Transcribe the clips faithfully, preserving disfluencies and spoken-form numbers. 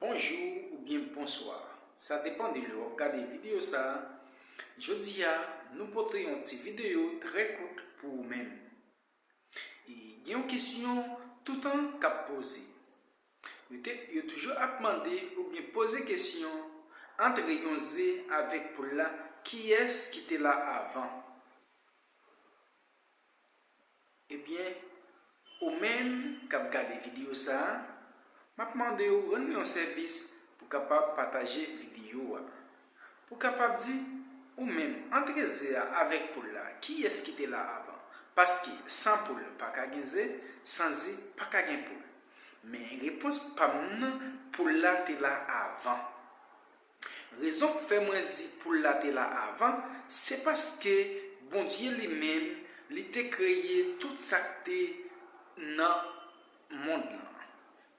Bonjou oubyen bonswa. Sa depann de lè w ap gade videyo sa a. Jodi a, nou pote yon ti videyo trè kout pou ou menm. E gen yon kesyon toutan k ap poze. Yo te, yo toujou ap mande oubyen poze kesyon, antre yon ze avèk poul la, kiyès ki te la avan? Ebyen, ou menm k ap gade videyo sa a, m ap mande w rann mwen yon sèvis pou w kapab pataje videyo a. Pou w kapab di, ou menm, antre ze a avèk poul la, kiyès ki te la avan? Paske san poul, pa ka gen ze, san ze, pa ka gen poul. Men repons pa m nan, poul la te la avan. Rezon k fè mwen di poul la te la avan, se paske Bondye li menm, li te kreye tout sa k te nan mond lan.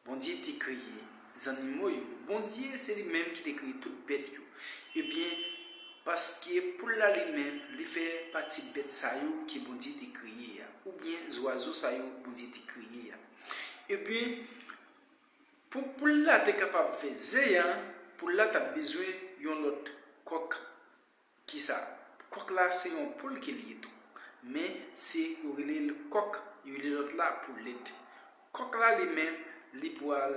Bondye te kreye zannimo yo. Bondye se li menm ki te kreye tout bèt yo. Ebyen, paske poul la li menm, li fè pati bèt sa yo ke Bondye te kreye a, oubyen zwazo sa yo Bondye te kreye a. Ebyen, pou poul la te kapab fè ze a, poul la t ap bezwen yon lòt kòk. Kisa? Kòk la se yon poul ke li ye tou. Men se, yo rele l kòk, yo rele lòt la poulèt. Kòk la li menm, li pral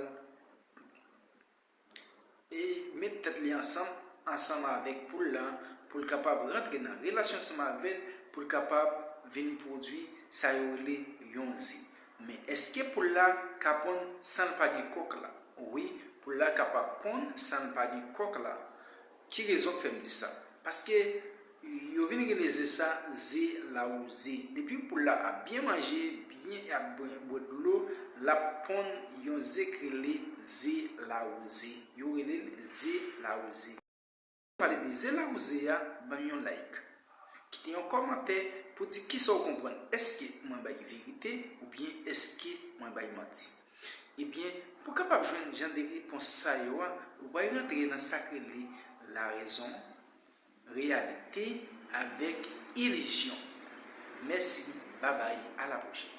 e met tèt li ansanm, ansanm avèk poul la, pou l kapab rantre nan relasyon ansanm avè l, pou l kapab vin pwodui sa yo rele yon ze. Men èske poul la ka ponn san l pa gen kòk la? Wi, poul la kapab ponn san l pa gen kòk la. Ki rezon k fè m di sa? Paske yo vin rele ze sa ze lawouze. Depi poul la ap byen manje, byen ap bwè, bwè dlo, l ap ponn yon ze k rele ze lawouze. Yo rele l ze lawouze. Pale de ze lawouze a, ban m yon like. Kite yon kòmantè pou di kisa w konprann. Èske mwen bay verite oubyen èske mwen bay manti? Ebyen, pou w kapab jwenn jan de repons sa yo a, ou pral rantre nan sa k rele larezon, reyalite avèk ilizyon. Mèsi, babay, a la pwochèn.